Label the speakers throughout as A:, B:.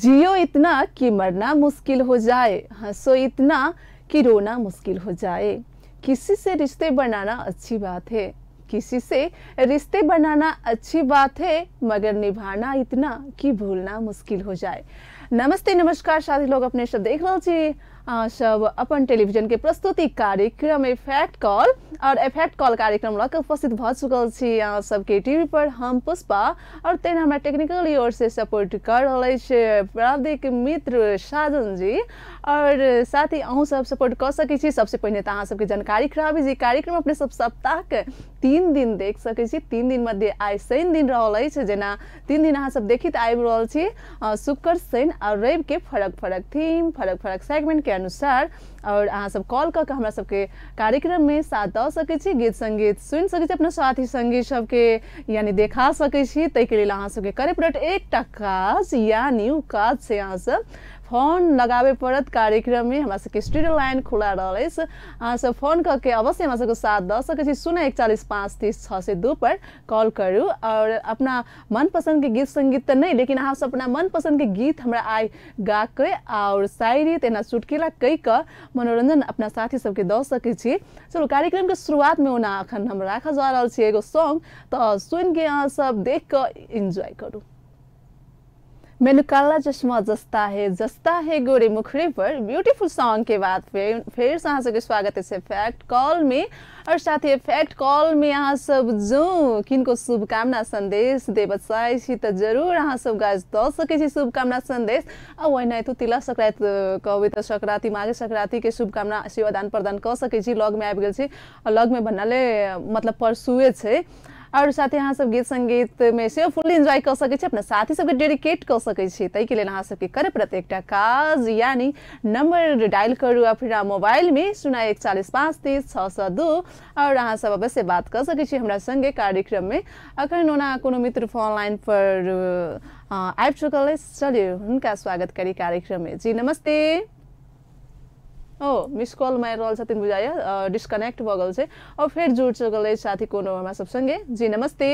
A: जियो इतना कि मरना मुश्किल हो जाए, हंसो इतना कि रोना मुश्किल हो जाए। किसी से रिश्ते बनाना अच्छी बात है, किसी से रिश्ते बनाना अच्छी बात है, मगर निभाना इतना कि भूलना मुश्किल हो जाए। नमस्ते नमस्कार साथी लोग, अपने सब देख रहा छी सब अपन टेलीविजन के प्रस्तुति कार्यक्रम इफेक्ट कॉल और इफेक्ट कॉल कार्यक्रम लग उपस्थित भ चुकल छी अहाँ सबके टीवी पर। हम पुष्पा और तेना हमरा टेक्निकल ओर से सपोर्ट कर रहल अछि प्राविधिक मित्र साजन जी और साथ ही अहूँ सब सपोर्ट कर सकै छी। सबसे पहिने तो अहाँ सबके जानकारी कराबी जे कार्यक्रम अपने सब सप्ताह के 3 दिन देख सकै छी। 3 दिन मध्य आइ शनि दिन रहल अछि, जेना 3 दिन अहाँ सब देखित आबि रहल छी। शुक्र शनि और रवि के फरक फरक थीम फरक फरक सेगमेंट के अनुसार और अहाँ सब कॉल कऽ के हमरा सबके कार्यक्रम में साथ दऽ सकै छी, गीत संगीत सुनि सकै छी, अपना साथी संगी सबके यानी देखा सकै छी। ताहिके लेल अहाँ सबके करे पड़त एकटा काज, यानी उ काज से अहाँ सब फोन लगाबे पड़त। कार्यक्रम में हमरा सबके स्टूडियो लाइन खुला रहल अछि, अहाँ सब फोन कऽ के अवश्य हमरा सबके साथ दऽ सकै छी। 0 41 5 30 602 पर कॉल करू और अपना मनपसंद के गीत संगीत तऽ नहि, लेकिन अहाँ सब अपना मनपसंद के गीत हमरा आइ गा के और शायरी तेना चुटकिला कहि कऽ मनोरंजन अपना साथी सबके दऽ सकै छी। चलू कार्यक्रम के शुरुआत में ओना अखन हम राखऽ जा रहल छी एगो सॉन्ग, तऽ सुनि के अहाँ सब देख कऽ एंजॉय करू। मैंने काला चश्मा जस्ता है जस्ता है गोरे मुखड़े पर ब्यूटीफुल सॉन्ग के बाद फिर से अहाँ सबके स्वागत है फैक्ट कॉल में। और साथ ही फैक्ट कॉल में अहाँ सब जो किनको शुभकामना संदेश देबऽ चाहै छी तऽ जरूर अहाँ सब गाज दऽ सकै छी शुभकामना संदेश। आ ओनाहितो तिला संक्रांति कहबै तऽ संक्रांति माघे संक्रांति के शुभकामना सेहो आदान प्रदान कऽ सकै छी। लग में आबि गेल छी, लग में भन्नाले मतलब परसुए छै। और साथ ही अहाँ सब गीत संगीत में सेहो फुल एंजॉय कऽ सकै छी, अपना साथी सबके डेडिकेट कऽ सकै छी। ताहिके लेल अहाँ सबके करे पड़त एकटा काज, यानी नंबर डायल करू आ फिर मोबाइल में 0 41 5 30 602 और अहाँ सब अवश्य बात कऽ सकै छी हमरा संगे कार्यक्रम में। अखन ओना कोनो मित्र फोन लाइन पर आबि चुकल अछि, चलिए हुनका स्वागत करी कार्यक्रम में। जी नमस्ते। ओ मिस कॉल मारि रहल छथिन बुझाइया, डिस्कनेक्ट भऽ गेल छै और फेर जुड़ चुकल अछि साथी कोनो हमरा सब संगे। जी नमस्ते।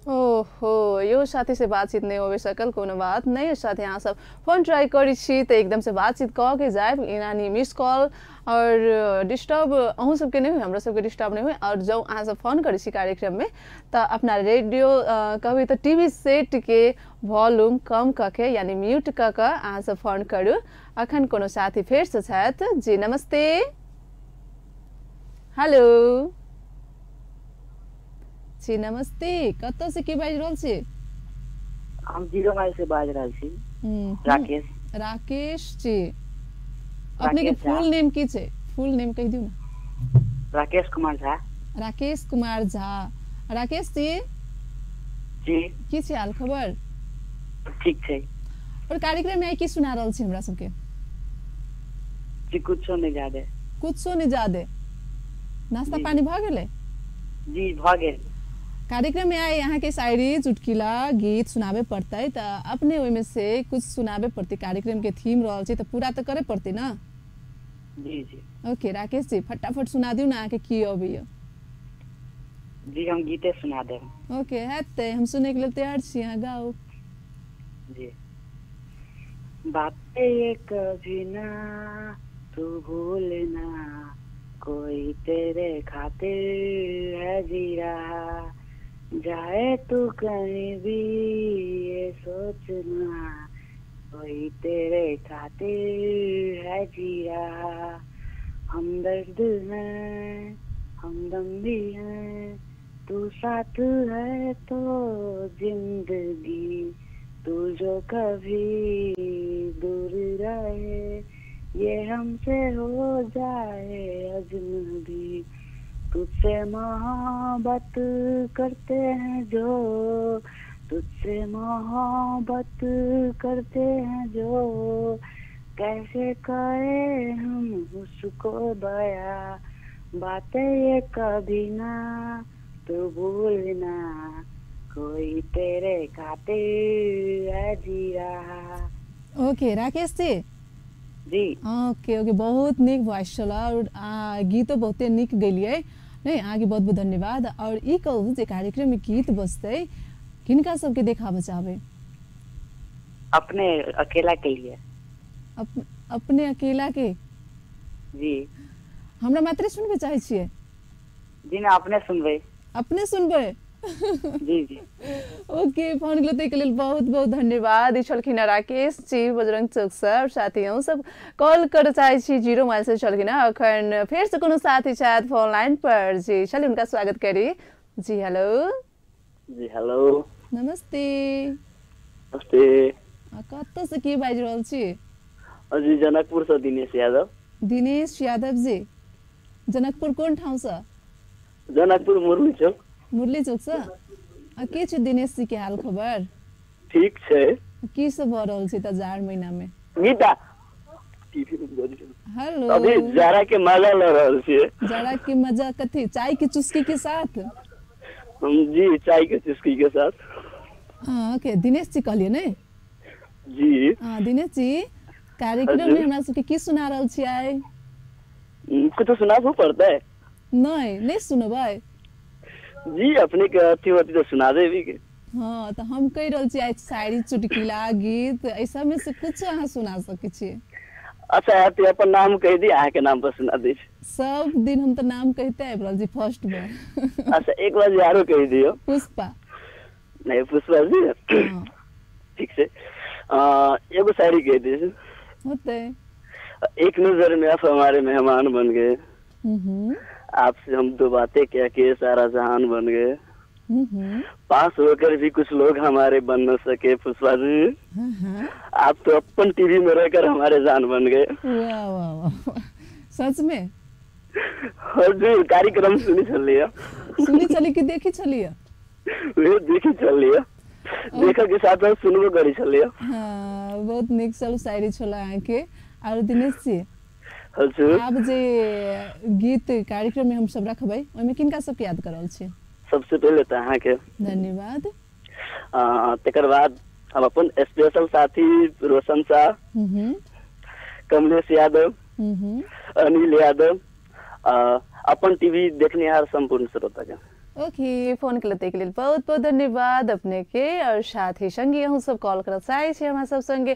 A: ओहो यो साथी से बातचीत नहीं होबे सकल, कोनो बात नहीं। साथी अहाँ सब फोन ट्राई करै छी तऽ एकदम से बातचीत कऽ के जायब, यानी मिस कॉल और डिस्टर्ब अहूँ सबके नहीं हुए, हमरा सबके डिस्टर्ब नहीं हुए। और जब अहाँ सब फोन करै छी कार्यक्रम में तऽ अपना रेडियो कहबै तऽ टीवी सेट के वॉल्यूम कम कऽ के यानी म्यूट कऽ के अहाँ सब फोन करू। अखन कोनो साथी फेरसँ छथि। जी नमस्ते। हेलो जी नमस्ते। कतऽ से के बाजि रहल छी?
B: हम 0 माइल से बाजि रहल छी। राकेश।
A: राकेश जी, अपने के फुल नेम की छै? फुल नेम कहि दियौ ना।
B: राकेश कुमार झा।
A: राकेश कुमार झा। राकेश जी
B: जी
A: की छै हाल खबर?
B: ठीक छै।
A: और कार्यक्रम में आई की सुना रहल छी हमरा सबके?
B: जी कुछो नहीं जादे।
A: कुछो नहीं जादे। नाश्ता पानी भ गेलै?
B: जी भ गेल।
A: कार्यक्रम में आए यहाँ के शायरी चुटकिला गीत सुनाबे पड़तै तऽ अपने ओहिमे से कुछ सुनाबे पड़तै। कार्यक्रम के थीम रहल छै तऽ पूरा तऽ करे पड़तै ना।
B: जी जी।
A: ओके राकेश जी फटाफट सुना दियौ ना, अहाँके की अबैया?
B: जी हम गीते सुना देब।
A: ओके हेतै, हम सुनै के लेल तैयार छी, अहाँ गाउ।
B: जी। बातें ये कभी ना तू भूलना, कोई तेरे खातिर है जी रहा, जाए तू कहीं भी ये सोचना, कोई तेरे खातिर है जी रहा। हम दर्द हैं हमदम भी हैं, तू साथ है तो जिंदगी, तू जो कभी दूर रहे ये हमसे हो जाए अजनबी। तुझसे मोहब्बत करते हैं जो, तुझसे मोहब्बत करते हैं जो, कैसे करे हम उसको बया। बातें ये कभी ना तू भूलना, कोई तेरे खातिर है जी रहा।
A: ओके राकेश जी।
B: जी
A: ओके ओके, बहुत नीक वॉइस छल और गीतो बहुते नीक गेलियै नहीं, अहाँके बहुत बहुत धन्यवाद। और ई कहू जे कार्यक्रम में गीत बजतै किनका सबके देखाबऽ चाहबै?
B: अपने अकेला के लिए।
A: अपने अकेला के?
B: जी।
A: हमरा मात्र सुनबे चाहे छियै?
B: जी ना, अपने सुनबै।
A: अपने सुनबै?
B: जी जी।
A: ओके, फोन के के लेल बहुत बहुत धन्यवाद। ई छलखिन राकेश जी बजरंग चौक से। साथी अहूँ सब कॉल कर चाहे छी 0 माइल से छलखिन। अखन फेर से कोनो साथी छथि फोन लाइन पर। जी चलिए उनका स्वागत करी। जी हेलो।
C: जी हेलो,
A: नमस्ते।
C: नमस्ते।
A: कतऽ से के बाजि रहल छी?
C: जी जनकपुर से दिनेश यादव।
A: दिनेश यादव जी, जनकपुर कोन ठाउँ से?
C: जनकपुर मुरली चौक।
A: मुरली चौक से। आ के छै दिनेश जी के हाल खबर?
C: ठीक छै।
A: की सब भऽ रहल छै त जाड़ महीना में?
C: गीता
A: हेलो।
C: अभी जाड़ा के मजा ल रहल छियै।
A: जाड़ा के मजा कथी? चाय के चुस्की के साथ?
C: जी चाय के चुस्की के साथ।
A: हाँ ओके, दिनेश जी कहलिए ने?
C: जी।
A: हाँ दिनेश जी, कार्यक्रम में हमरा सबके की सुना रहल छी आइ?
C: कुछ सुनाबो पड़तै?
A: नहीं नहीं सुनबै।
C: जी अपने के अथी अथी तो सुना देबी के।
A: हाँ तो हम कहि रहल छी आइ शायरी, चुटकुला, गीत ऐसा में से कुछ अहाँ सुना सकै छी।
C: अच्छा आप अपन नाम कहि दी, अहाँ के नाम पर सुना दी।
A: सब दिन हम तो नाम कहते आबि रहल छी फर्स्ट बार।
C: अच्छा एक बार आरो कहि दियौ।
A: पुष्पा।
C: नहीं पुष्पा जी। हाँ। ठीक से एगो शायरी कहि दी
A: होते।
C: एक नजर में आप हमारे मेहमान बन गए, आपसे हम दो बातें क्या किए सारा जहान बन गए, पास होकर भी कुछ लोग हमारे बन न सके। पुष्पा जी आप तो अपन टीवी में रहकर हमारे जान बन गए।
A: वाह वाह वाह, सच में?
C: जी कार्यक्रम सुनी चलिए।
A: सुनी चली कि देखी चलिए?
C: वे देखी चलिए, देखे के साथ साथ सुनबो करी चलिए।
A: हाँ बहुत नीक चल शायरी छला अहाँके। और दिनेश जी
C: हजुर,
A: आब जे गीत कार्यक्रम में हम सब रखबै ओहिमे किनका सबके याद करल छी?
C: सबसे पहले तऽ अहाँके
A: धन्यवाद।
C: तकर बाद हम अपन स्पेशल साथी रोशन शाह, कमलेश यादव, अनिल यादव, अपन टीवी देखनिहार संपूर्ण श्रोता के।
A: ओके, फोन के लेल बहुत बहुत धन्यवाद अपने के। और साथ ही संगे अहूँ सब कॉल करऽ चाहै छी, हमरा सब संगे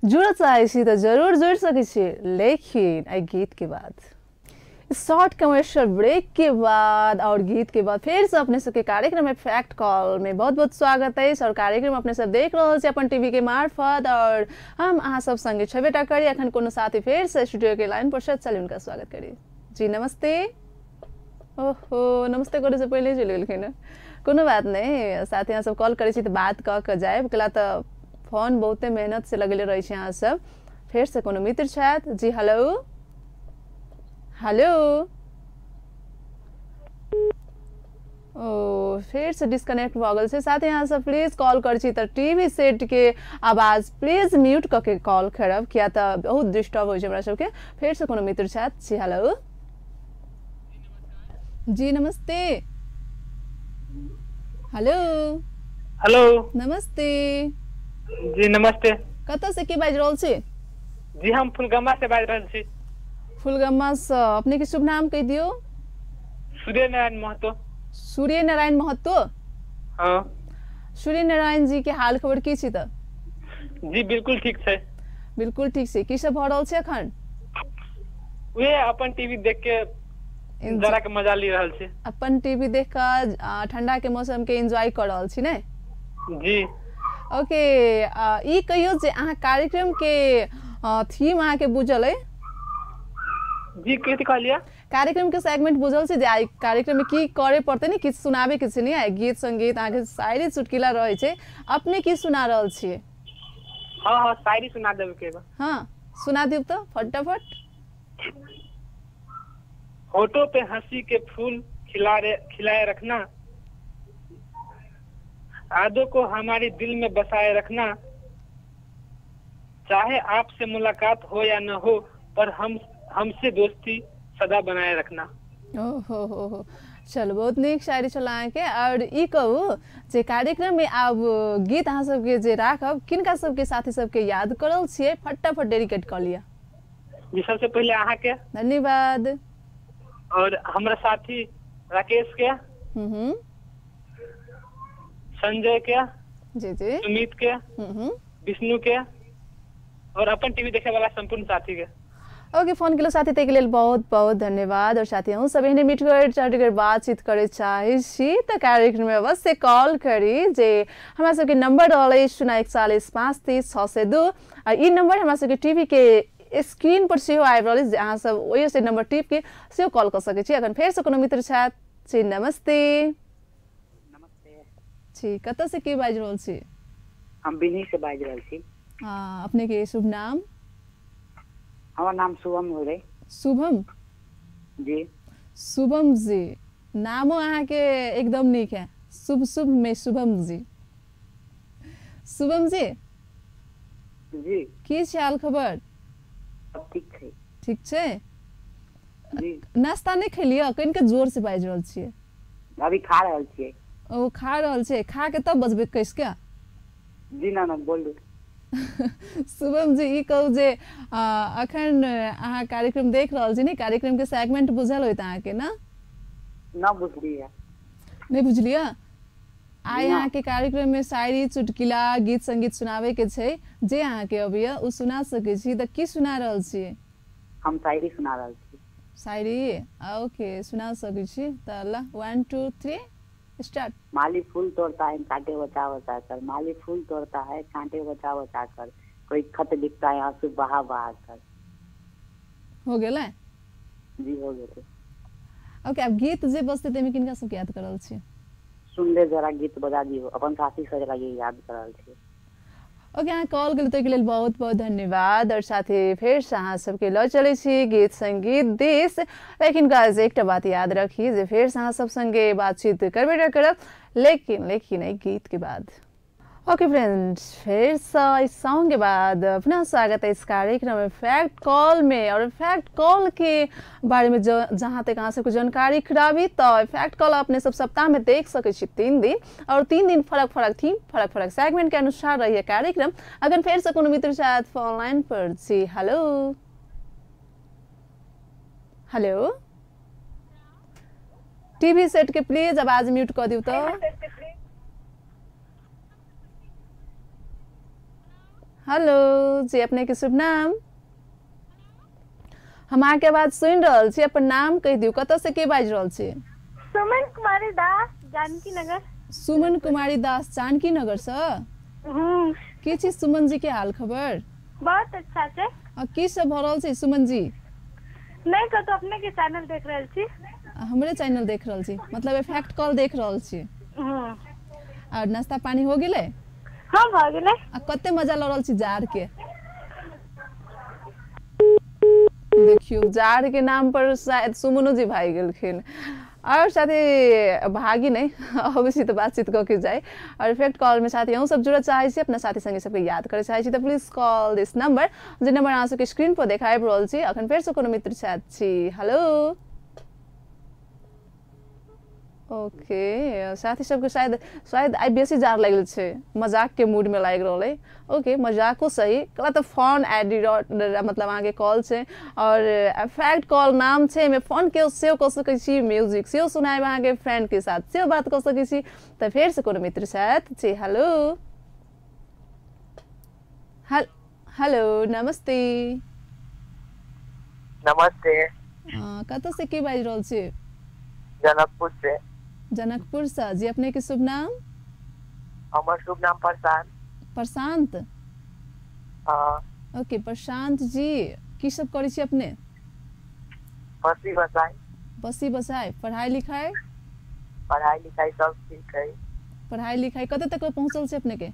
A: जुड़ऽ चाहै छी तऽ जरूर जुड़ि सकै छी, लेकिन एहि गीत के बाद, शॉर्ट कमर्शियल ब्रेक के बाद और गीत के बाद फिर से अपने सबके कार्यक्रम में फैक्ट कॉल में बहुत बहुत स्वागत है। और कार्यक्रम अपने सब देख रहल छी अपन टीवी के मार्फत और हम अहाँ सब संगे छेबे टा करी। अखन कोनो साथी फिर से स्टूडियो के लाइन पर चली उनका स्वागत करी। जी नमस्ते। ओहो नमस्ते करे से पहले चलि गेलखिन। कोनो बात नहीं, साथी अहाँ सब कॉल करै छी तऽ बात कऽ के जायब, कला तऽ फोन बहुते मेहनत से लगेले रहै छै अहाँ सब। फेर से कोनो मित्र छथि। जी हेलो। हेलो। ओ फेर से डिस्कनेक्ट भऽ गेल छै। साथ ही अहाँ सब प्लीज कॉल करै छी तऽ टीवी सेट के आवाज प्लीज म्यूट कऽ के कॉल करब, किया तऽ बहुत डिस्टर्ब होइ छै हमरा सबके। फेर से कोनो मित्र छथि। जी हेलो। जी नमस्ते। हेलो।
D: हेलो
A: नमस्ते।
D: जी नमस्ते।
A: कतऽ से के बाजि रहल छी?
D: जी हम फुलगम्मा से बाजि रहल छी।
A: फुलगम्मा से। अपने के शुभ नाम कहि दियौ।
D: सूर्य नारायण महतो।
A: सूर्य नारायण महतो।
D: हाँ।
A: सूर्य नारायण जी के हाल खबर की छी तऽ?
D: जी बिल्कुल ठीक छै।
A: बिल्कुल ठीक छै। की सब भऽ रहल छै अखन?
D: उहे अपन टीवी देख के जरा के मजा ले रहल छी।
A: अपन टीवी देख कऽ ठंडा के मौसम के एंजॉय कर रहल छी ने?
D: जी।
A: ओके, ई कहियौ जे अहाँ कार्यक्रम के थीम अहाँके बुझल अइ?
D: जी कथी कहलियै?
A: कार्यक्रम के सेगमेंट बुझल छै जे आइ कार्यक्रम में की करे पड़तै ने, किछु सुनाबे के छै ने, आइ गीत संगीत अहाँके शायरी चुटकुला रहै छै, अपने की सुना रहल छियै?
D: हाँ हाँ शायरी सुना देब के।
A: हाँ सुना दियौ तऽ फटाफट।
D: होठों पे हंसी के फूल खिलाए रखना, यादों को हमारे दिल में बसाए रखना, चाहे आपसे मुलाकात हो या न हो पर हम हमसे दोस्ती सदा बनाए रखना।
A: ओहो हो हो, चलो बहुत नीक शायरी छल अहाँके। और ई कहू जे कार्यक्रम में आब गीत अहाँ सबके जे राखब किनका सबके साथी सबके याद करल छियै, फटाफट डेडिकेट कऽ लिअ।
D: जी सबसे पहिले अहाँके
A: धन्यवाद।
D: और हमरा साथी राकेश के, संजय के,
A: जी जी,
D: सुमित के, विष्णु के और अपन टीवी देखे वाला संपूर्ण साथी के।
A: ओके, फोन के साथी ताहिके लेल बहुत बहुत धन्यवाद। और साथी अहूँ सब एहने मिठगर चटगर बातचीत करे चाहै छी तऽ कार्यक्रम में अवश्य कॉल करी, जे हमरा सबके नंबर रहल अछि 0 41 5 30 602 आ ई नंबर हमरा सबके टीवी के स्क्रीन पर सेहो आबि रहल अछि, जे अहाँ सब ओहि से नंबर टिप के सेहो कॉल कऽ सकै छी। अखन फेर से कोनो मित्र छथि। जी नमस्ते।
B: नमस्ते।
A: जी कतऽ से के बाजि रहल छी?
B: हम बिन्ही से बाजि रहल छी।
A: हाँ, अपने के शुभ नाम?
B: हमार नाम शुभम हो गए।
A: शुभम
B: जी।
A: शुभम जी, नामो अहाँ के एकदम नीक है, शुभ शुभ में शुभम जी। शुभम जी
B: जी
A: की छै हाल खबर?
B: ठीक छै।
A: ठीक छै
B: जी।
A: नाश्ता नहीं खेलियै? कनिके जोर से बाजि रहल छियै।
B: अभी खा रहल छियै।
A: ओ खा रहल छियै, खा के तब बजबै कस के?
B: जी ना ना बोलू।
A: शुभम जी ई कहू जे अखन अहाँ कार्यक्रम देख रहल छी ने, कार्यक्रम के सेगमेंट बुझल होइत अहाँके ना?
B: ना बुझलियै।
A: नहीं बुझलियै? आइ अहाँके कार्यक्रम में शायरी चुटकुला गीत संगीत सुनावे के छै, जे अहाँके अबैया ओ सुना सकै छी, तऽ की सुना रहल छी?
B: हम शायरी सुना रहल छी।
A: शायरी? ओके सुना सकै छी तऽ ल 1 2 3 स्टार्ट।
B: माली फूल तोड़ता है कांटे बचा बचा कर, माली फूल तोड़ता है कांटे बचा बचा कर, कोई खत लिखता है आंसू बहा बहा कर।
A: हो गेलै?
B: जी हो गेलै।
A: ओके, अब गीत जे बजतै ताहिमे किनका सबके याद कर रहल छी?
B: सुन ले जरा गीत बजा दियौ, अपन साथी सब लगे याद कर रहल छी।
A: ओके, अहाँ कॉल केलहुँ ताहिके लेल बहुत बहुत धन्यवाद। और साथे फेरसँ अहाँ सबके लऽ चलै छी गीत संगीत दिस। लेकिन गाइस एकटा बात याद रखी जे फेरसँ अहाँ सब संगे बातचीत करबे करब, लेकिन लेकिन एहि गीत के बाद। ओके फ्रेंड्स, फेरसँ इस सॉन्ग के बाद पुनः स्वागत है इस कार्यक्रम में फैक्ट कॉल में। और फैक्ट कॉल के बारे में जहाँ तक अहाँ सबके जानकारी कराबी तो फैक्ट कॉल अपने सब सप्ताह में देख सकै छी 3 दिन, और 3 दिन फरक फरक थीम फरक फरक सेगमेंट के अनुसार रही कार्यक्रम। अगर फेर से कोनो मित्र छथि फोन लाइन पर। जी हेलो। हेलो, टीवी सेट के प्लीज आवाज म्यूट कऽ दियौ तऽ। हेलो जी, अपने के शुभ नाम? हम अहाँके आवाज सुनि रहल छी, अपन नाम कहि दियौ, कतऽ से के बाजि रहल छी?
E: सुमन कुमारी दास, जानकी नगर।
A: सुमन कुमारी दास जानकी नगर से? की छी सुमन जी के हाल खबर?
E: बहुत अच्छा छै।
A: आ की सब भऽ रहल छै सुमन जी?
E: नहीं कतौ अपने के चैनल देख रहल छी।
A: हमरे चैनल देख रहल छी, मतलब फैक्ट कॉल देख रहल छी। और नाश्ता पानी हो गेलै?
E: हाँ भऽ गेलै।
A: आ कते मजा लऽ रहल छी जाड़ के? देखियौ जाड़ के नाम पर शायद सुमनो जी भागि गेलखिन। और साथी भागी नहीं, अवश्य तो बातचीत कऽ के जाए। और फैक्ट कॉल में साथी अहूँ सब जुड़ऽ चाहै छी, अपना साथी संगे सबके याद करऽ चाहै छी तऽ प्लीज कॉल this number, जे नंबर अहाँ सबके स्क्रीन पर देखाबि रहल छी। अखन फेरसँ कोनो मित्र छथि। छी हेलो। ओके, साथी सबके शायद शायद आइ बेसी जाड़ लागि गेल छै, मजाक के मूड में लागि रहल है। ओके, मजाको सही कला तऽ फोन एडिट मतलब अहाँके कॉल छै और फैक्ट कॉल नाम छै, एहिमे फोन के सेहो कऽ सकै छी, म्यूजिक सेहो सुनायब अहाँके फ्रेंड के साथ सेहो बात कऽ सकै छी। तऽ फेरसँ कोनो मित्र छथि। जी हेलो। हेलो नमस्ते।
F: नमस्ते।
A: कतऽ से के बाजि रहल छी?
F: जनकपुर से।
A: जनकपुर से। जी अपने के शुभ नाम?
F: हमर शुभ नाम प्रशांत।
A: प्रशांत?
F: हाँ।
A: ओके प्रशांत जी, की सब करै छी अपने?
F: बसी बसाई।
A: बसी बसाई। पढ़ाई लिखाई?
F: पढ़ाई लिखाई सब ठीक है।
A: पढ़ाई लिखाई कते तक पहुंचल छै अपने के?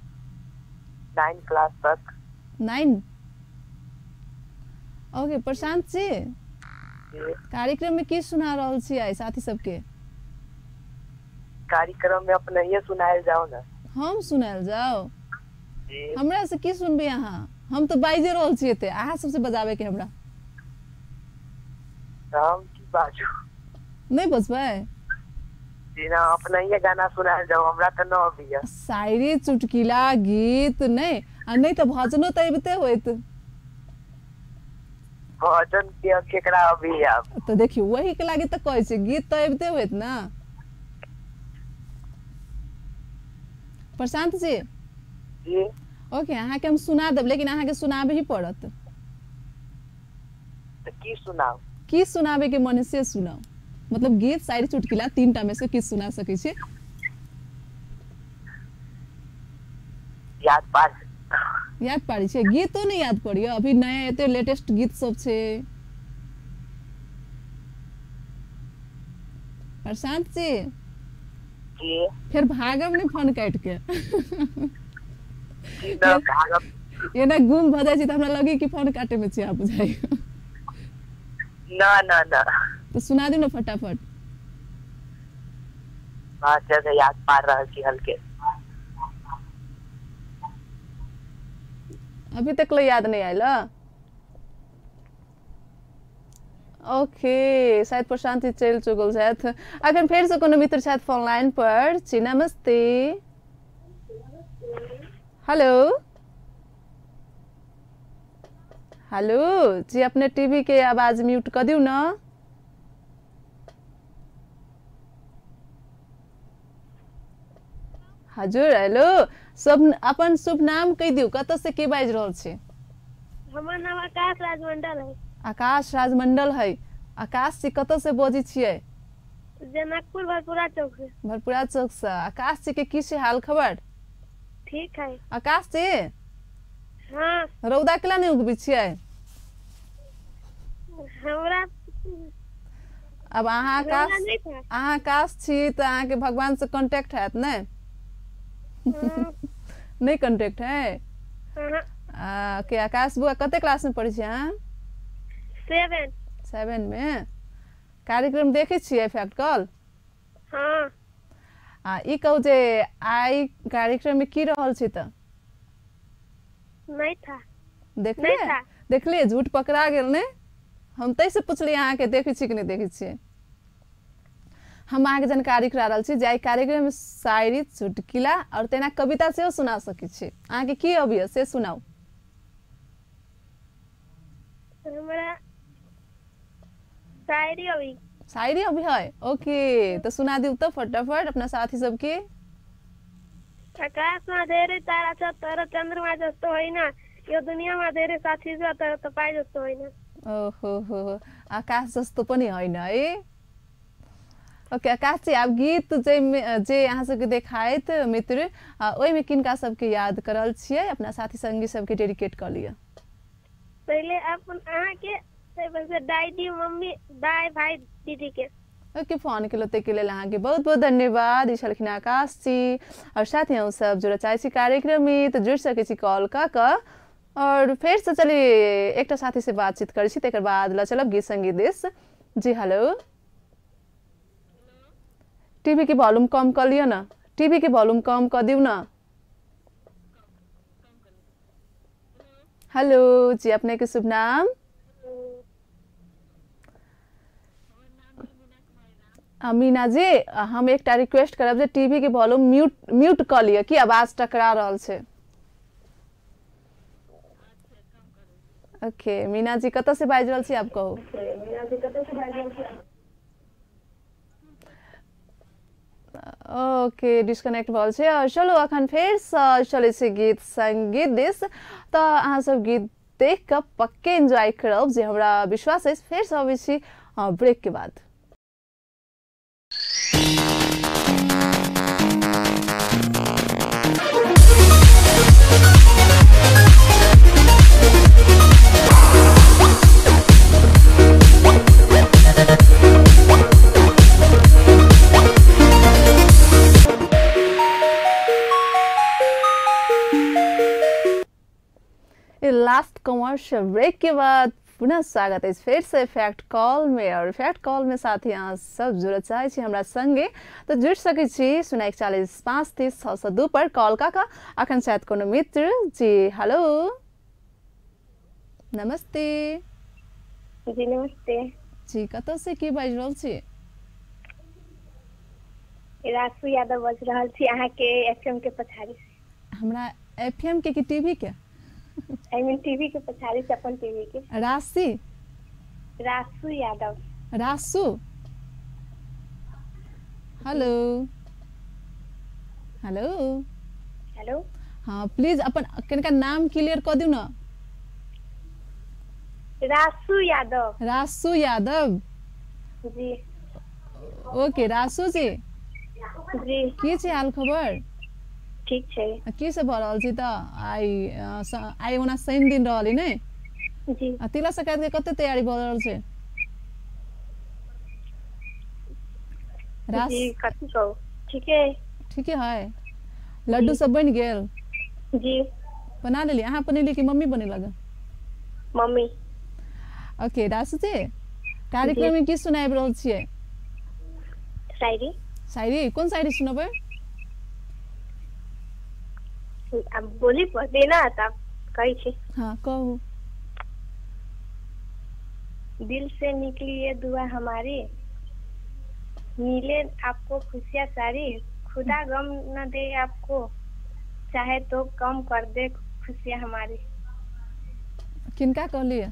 F: 9 क्लास तक।
A: 9? ओके प्रशांत जी, कार्यक्रम में की सुना रहल छी आइ साथी सबके?
F: कार्यक्रम में अपने ये सुनायल जाओ ना।
A: हम सुनायल जाओ? हमरा से की सुनबे अहाँ? हम तो बाजे रहल छी एते, अहाँ सबसे बजाबे के हमरा।
F: हम की बाजू?
A: नहीं बजबै?
F: जी ना, अपने ये गाना सुनायल जाओ, हमरा त न अबैया।
A: शायरी चुटकुला गीत नहीं, आ नहीं त भजनो त अबिते होइत।
F: भजन के केकरा अबैया?
A: तो देखियो वही के लागे त कहै छी, गीत त अबिते होइत ना। प्रशांत जी जी, ओके, अहाँके हम सुना देब, लेकिन अहाँके सुनाबे ही पड़त।
F: तऽ की सुनाउ?
A: की सुनाबे के मन है से सुनाउ, मतलब गीत, शायरी, चुटकुला, तीनटा में से की सुना सकै छी?
F: याद पार।
A: याद पारै छियै? गीतो नहि याद पड़िय? अभी नया एते लेटेस्ट गीत सब छै। प्रशांत जी
F: जी,
A: फेर भागब नहि फोन काटि के।
F: जी न भागब।
A: एना गुम भऽ जाइ छी तऽ हमरा लगे कि फोन काटे में छी अहाँ, बुझाइ।
F: न न न।
A: तऽ सुना दियौ ने फटाफट।
F: अच्छा से याद पार रहल छी हल्के।
A: अभी तक ले याद नहीं आयल? ओके, शायद प्रशांत जी चलि चुकल छथि। अखन फेर से कोनो मित्र छथि फोन लाइन पर। जी नमस्ते। हेलो हेलो जी, अपने टीवी के आवाज म्यूट कऽ दियौ न। हजुर हेलो, सब अपन शुभ नाम कहि दियौ, कतऽ से के बाजि रहल छी?
E: हमर नाम आकाश राजमंडल है।
A: आकाश राजमंडल है। आकाश जी कतऽ से बजै छियै?
E: जनकपुर भरपुरा चौक से।
A: भरपुरा चौक से। आकाश जी के की छै हाल खबर?
E: ठीक है।
A: आकाश जी,
E: हाँ,
A: रौदा केला नहि उगबै छियै?
E: हमरा
A: अब अहाँ आकाश,
E: रौदा नहि था।
A: अहाँ आकाश छी तऽ अहाँके भगवान से कॉन्टेक्ट हैत ने?
E: हाँ,
A: नहि कॉन्टेक्ट है?
E: हाँ।
A: के आकाश बुआ, कते क्लास में पढ़ै छी अहाँ?
E: 7।
A: 7 में। कार्यक्रम देखै छियै फैक्ट कॉल?
E: हाँ।
A: आ ई कहू जे आइ कार्यक्रम में की रहल छै तऽ?
E: नहीं था।
A: देखलियै?
E: नहि था।
A: देखलियै, झूठ पकड़ा गेल ने? हम ताहि से पुछलियै अहाँके देखै छी कि नहि देखै छियै। हम अहाँके जानकारी करा रहल छी जे आइ कार्यक्रम में शायरी, चुटकुला और तेना कविता सेहो सुना सकै छी। अहाँके की अबैया से सुनाउ।
E: हमरा शायरी अभी।
A: शायरी अभी है? ओके, तऽ सुना दियौ तऽ फटाफट अपना साथी सबके।
E: आकाशमा धेरै तारा छ तर चन्द्रमा जस्तो होइन, यो दुनियाँमा धेरै साथी छ तर तपाईँ जस्तो होइन।
A: ओहो हो, आकाश जस्तो पनि होइन है। ओके आकाश जी, आब गीत जे जे अहाँ सबके देखायत मित्र, ओहिमे किनका सबके याद करल छियै? अपना साथी संगी सबके डेडिकेट कऽ लिअ।
E: पहिले अपन अहाँके, ताहिपर से दादी, मम्मी, दाई, भाई, दीदी के।
A: ओके, फोन केलहुँ ताहिके लेल अहाँके बहुत बहुत धन्यवाद। ई छलखिन आकाश जी। और साथ ही हम सब जुड़ऽ चाहै छी कार्यक्रममे तऽ जुड़ि सकै छी कॉल कऽ कऽ। और फेरसँ चली एकटा साथी से बातचीत करै छी, तकर बाद लऽ चलब गीत संगीत दिस। जी हेलो, टीवी के वॉल्यूम कम कऽ लिअ न, टीवी के वॉल्यूम कम कऽ दियौ न। हेलो जी, अपने के शुभ नाम? मीना जी, हम एकटा रिक्वेस्ट करब जे टीवी के वॉल्यूम म्यूट म्यूट कऽ लिअ, कि आवाज टकरा रहल छै। ओके मीना जी, कतऽ से बाजि रहल छी आप कहू? ओके, डिस्कनेक्ट भऽ छै। और चलू अखन फेरसँ चलै छै गीत संगीत दिस। तऽ अहाँ सब गीत देख कऽ पक्के एंजॉय करब जे हमरा विश्वास अछि। फेरसँ अबै छी ब्रेक के बाद। लास्ट कमर्शियल ब्रेक के बाद पुनः स्वागत अछि फेर से फैक्ट कॉल में। और फैक्ट कॉल में साथी अहाँ सब जुड़ऽ चाहै छी हमरा संगे तऽ जुड़ि सकै छी 041 5 30 602 पर कॉल कऽ कऽ। अखन शायद कोनो मित्र। जी हेलो, नमस्ते।
E: जी नमस्ते।
A: जी कतऽ से के बाजि रहल छी?
E: रासू यादव बाजि रहल छी अहाँके एफएम के पछाड़ी से।
A: हमरा एफएम के कि टीवी के?
E: I mean TV के पछाड़ी से, अपन टीवी के।
A: Rashi?
E: Rasu Yadav.
A: Rasu, hello hello
E: hello.
A: हाँ प्लीज अपन कनिका नाम क्लियर कऽ दियौ ने।
E: रासू यादव।
A: रासू यादव
E: जी।
A: ओके रासू जी
E: जी,
A: की छै हाल खबर?
E: ठीक छै।
A: की सब भऽ रहल छै तऽ आइ आइ ओना शनि दिन रहल ने
E: जी।
A: आ तिला संक्रांति के कते तैयारी भऽ रहल छै?
E: जी कथी कहू, ठीके
A: ठीके है। लड्डू सब बनि गेल
E: जी?
A: बना लेली अहाँ? बनेली कि मम्मी बनेलक?
E: मम्मी।
A: ओके रासू जी, कार्यक्रम में की सुनाबि रहल छियै?
E: शायरी।
A: शायरी? कोन शायरी सुनबै?
E: अब बोली पड़ते ना तब कहै छी।
A: हाँ कहू।
E: दिल से निकली ये दुआ हमारी, मिले आपको खुशियाँ सारी, खुदा गम न दे आपको, चाहे तो कम कर दे खुशियाँ हमारी।
A: किनका कहलियै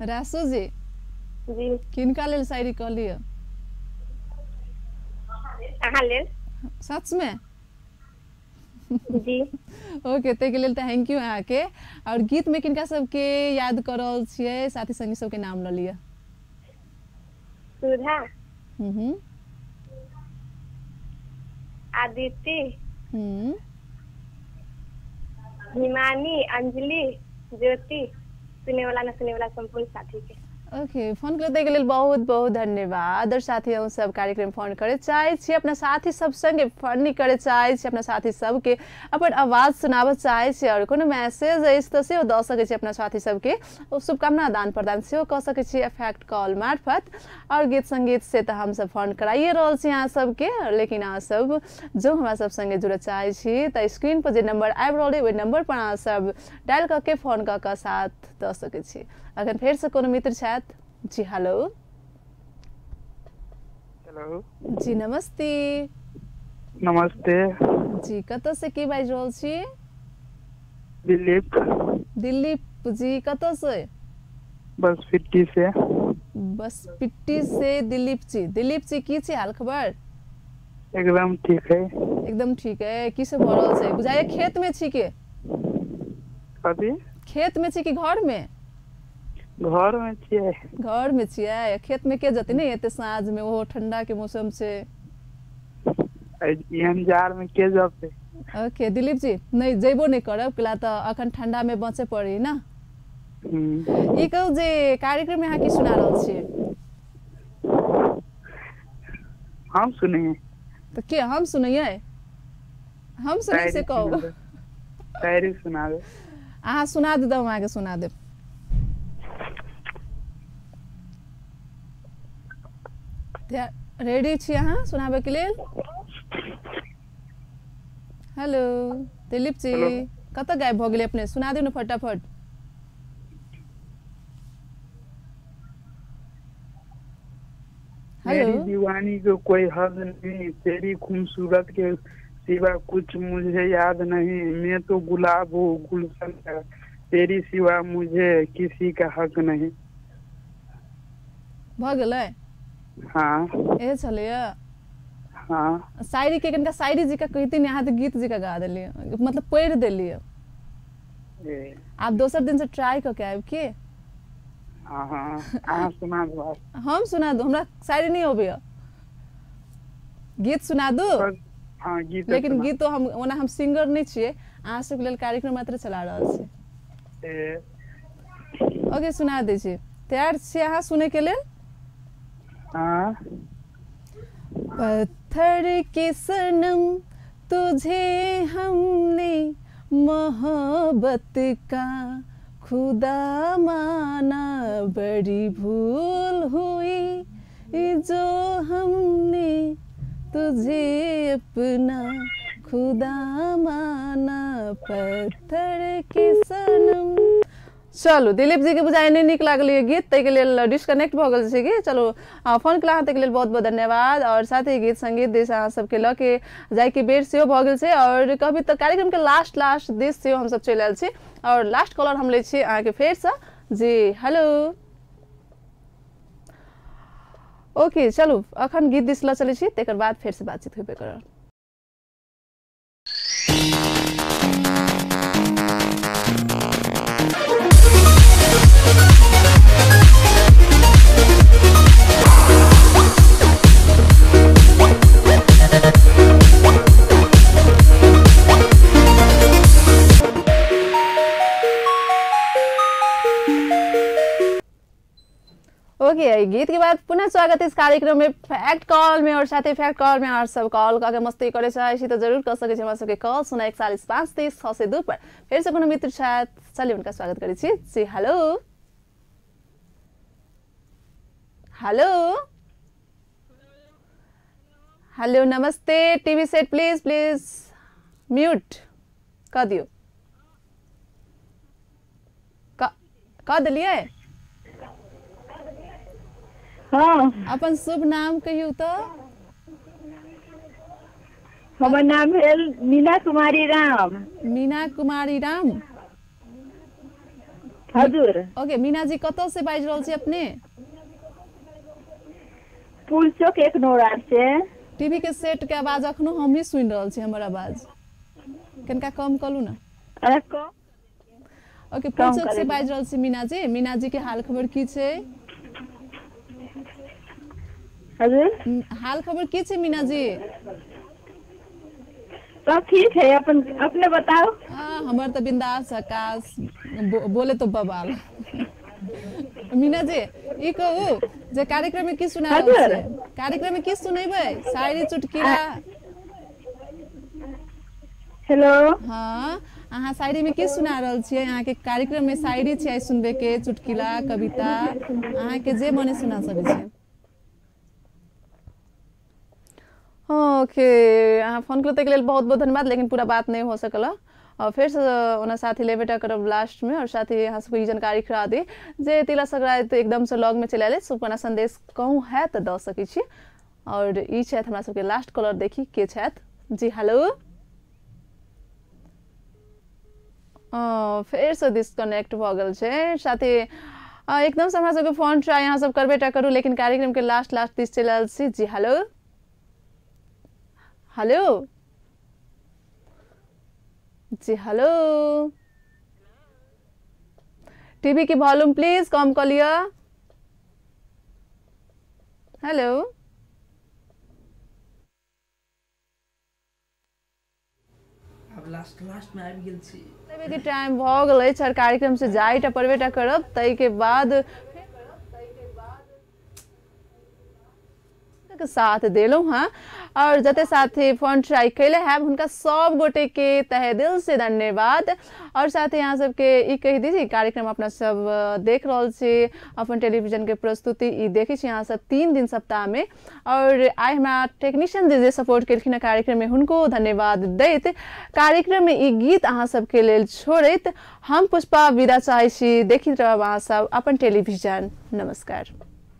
A: रासू जी?
E: जी।
A: किनका लेल शायरी कहलियै?
E: अहाँ लेल।
A: सच में?
E: जी।
A: ओके ताहिके लेल thank you अहाँके। और गीत में किनका सबके याद कर रहल छियै? साथी संगी सबके नाम लऽ लिअ।
E: सुधा, आदिति, हिमानी, अंजलि, ज्योति, सुने वाला न सुने वाला संपूर्ण साथी के।
A: ओके फोन के लेल बहुत बहुत धन्यवाद। और साथी हम सब कार्यक्रम फोन करे चाहे छी, अपना साथी सब संगे फनी करे चाहे छी, अपना साथी सबके अपन आवाज सुनाबऽ चाहे छी और कोनो मैसेज अछि तऽ सेहो दऽ सकै छी अपना साथी सबके, शुभकामना आदान प्रदान सेहो कऽ सकै छी इफेक्ट कॉल मार्फत। और गीत संगीत से तऽ हमसब फोन कराइए रहल छी अहाँ सबके, लेकिन अहाँ सब जो हमरा सब संगे जुड़ऽ चाहे छी तऽ स्क्रीन पर जे नंबर आबि रहल अइ ओहि नंबर पर अहाँ सब डायल कऽ के फोन कऽ कऽ साथ दऽ सकै छी। अखन फेर से कोनो मित्र छथि जी? हेलो।
D: हेलो
A: जी नमस्ते।
D: नमस्ते
A: जी, कतऽ से की बाजि रहल छी?
D: दिलीप।
A: दिलीप जी कतऽ से?
D: बसपिट्टी से।
A: बसपिट्टी से दिलीप जी। दिलीप जी की छै हाल खबर?
D: एकदम ठीक है।
A: एकदम ठीक है। की सब भऽ रहल छै? बुझाइए खेत में छी के?
D: कथी?
A: खेत में छी कि घर में?
D: घर में छियै।
A: घर में छियै? खेत में के जतै ने एते साँझ में, ओहो ठंडा के मौसम छै।
D: एहन जाड़ में के जतै?
A: ओके दिलीप जी, नहीं जइबो नहीं करब कैला तऽ अखन ठंडा में बचे पड़ी ना। ई कहू जे कार्यक्रम में अहाँ की सुना रहल छियै?
D: हम सुनिए
A: तऽ के हम सुनैयै? हम सुनै से कहू।
D: शायरी सुनाबे।
A: अहाँ सुना देब, हम अहाँके सुना देब। रेडी छी अहाँ सुनाबे के लेल? हेलो दिलीप जी, कतऽ गायब भऽ गेलै अपने? सुना दियौ ने फटाफट। हेलो।
D: मेरी दीवानी को कोई हद नहीं, तेरी खूबसूरत के सिवा कुछ मुझे याद नहीं, मैं तो गुलाब हूँ गुलशन का, तेरी सिवा मुझे किसी का हक नहीं।
A: भऽ गेलै?
D: हाँ
A: ए छलैया।
D: हाँ
A: शायरी के कनिका शायरी जी का कहती नहीं, अहाँ तऽ गीत जी का गा देलियै, मतलब पढ़ि देलियै। आब दोसर दिन से ट्राई कऽ के आबि के।
D: हाँ हाँ अहाँ सुना दू।
A: हम सुना दू? हमरा शायरी नहीं अबैया। गीत सुना दू?
D: हाँ गीत।
A: लेकिन गीत तो हम ओना हम सिंगर नहीं छियै, अहाँ सबके लेल कार्यक्रम मात्र चला रहल छी। ओके सुना दै छी। तैयार छियै अहाँ सुनै के लेल?
D: हाँ।
A: पत्थर के सनम तुझे हमने मोहब्बत का खुदा माना, बड़ी भूल हुई जो हमने तुझे अपना खुदा माना, पत्थर के सनम। चलू दिलीप जी के बुझाइ नहि नीक लागल ये गीत, ताहिके लेल डिस्कनेक्ट भऽ गेल छै कि। चलू फोन केला ताहिके लेल बहुत बहुत धन्यवाद। और साथ ही गीत संगीत दिस अहाँ सबके लऽ के जायके बेर सेहो भऽ गेल छै और कभी तऽ कार्यक्रम के लास्ट लास्ट दिस सेहो हमसब चलि आयल छी। और लास्ट कॉलर हम लै छी अहाँके फेरसँ जी। हेलो। ओके चलू अखन गीत दिस लऽ चलै छी, तकर बाद फेरसँ बातचीत होबे करब। ओके, गीत के बाद पुनः स्वागत इस कार्यक्रम में फैक्ट कॉल में। और साथ ही फैक्ट कॉल में और सब कॉल करके मस्ती करे चाहे तो जरूर कर सके हमरा सबके कॉल 041 5 3 6 2 पर। फिर से कोनो मित्र छथि, चलिए उनका स्वागत करै छी। जी हेलो, हेलो हेलो, नमस्ते। TV set please please mute कर दियो, कर दिलिए।
G: हाँ,
A: अपन शुभ नाम कहियो तो।
G: हमर नाम भेल मीना कुमारी राम।
A: मीना कुमारी राम,
G: हजुर।
A: ओके मीना जी, कतौ से बाजि रहल छी अपने?
G: पुल चौक 1 नोरा से।
A: टीवी के सेट के आवाज अखनो हम ही सुनि रहल छी, हमर आवाज कनिका कम करू ना।
G: अरे कम।
A: ओके, पुल चौक से बाजि रहल छी मीना जी। मीना जी के हाल खबर की छै?
G: हजुर,
A: हाल खबर की छै मीना जी?
G: सब ठीक है, अपन अपने बताओ।
A: हमर तो बिंदास आकाश बोले तो बवाल। मीना जी ई कहू जे कार्यक्रम में की सुना रहल छै? कार्यक्रम में की सुनेबै? शायरी, चुटकुला?
G: हेलो,
A: हाँ, अहाँ शायरी में की सुना रहल छियै? अहाँ के कार्यक्रम में शायरी छै सुनबे के, चुटकुला, कविता, अहाँ के जे मने सुना सकै छियै। ओके, अहाँ फोन करू ताहिके लेल बहुत बहुत धन्यवाद, लेकिन पूरा बात नहीं हो सकल। और फिर से ओना साथी लेबे टा करब लास्ट में। और साथ ही अहाँ सबके ई जानकारी करा दी जे तिला संक्रांति एकदम से लग में चलि आयल, शुभकामना संदेश कहूँ है तो दऽ सकै छी। और ई छथि हमरा सबके लास्ट कॉलर, देखी के छथि। जी हेलो, फेर से डिस्कनेक्ट भऽ गेल छै। साथ ही एकदम से हमरा सबके फोन ट्राई अहाँ सब करबे टा करू, लेकिन कार्यक्रम के लास्ट लास्ट this चलि आयल छी। जी हेलो, हेलो जी हेलो, टीवी के वॉल्यूम प्लीज कम कर लिया। हेलो,
H: अब लास्ट लास्ट में आबि गेल छी,
A: के टाइम भऽ गेल अछि और कार्यक्रम से जाय टा परबे टा करब, ताहि के बाद के साथ देलहुँ हँ। और जते साथी फोन ट्राई कैले हैं हुनका सब गोटे के तहे दिल से धन्यवाद। और साथ ही यहाँ सबके ई कहि दी कार्यक्रम अपना सब देख रहल छी, अपन टेलीविजन के प्रस्तुति ई देखै छी अहाँ सब 3 दिन सप्ताह में। और आइ हमरा टेक्नीशियन जे सपोर्ट केलखिन कार्यक्रम में हुनको धन्यवाद दैत कार्यक्रम में ई गीत अहाँ सबके लेल छोड़ैत हम पुष्पा विदा चाहै छी। देखैत रहब अहाँ सब अपन टेलीविजन। नमस्कार।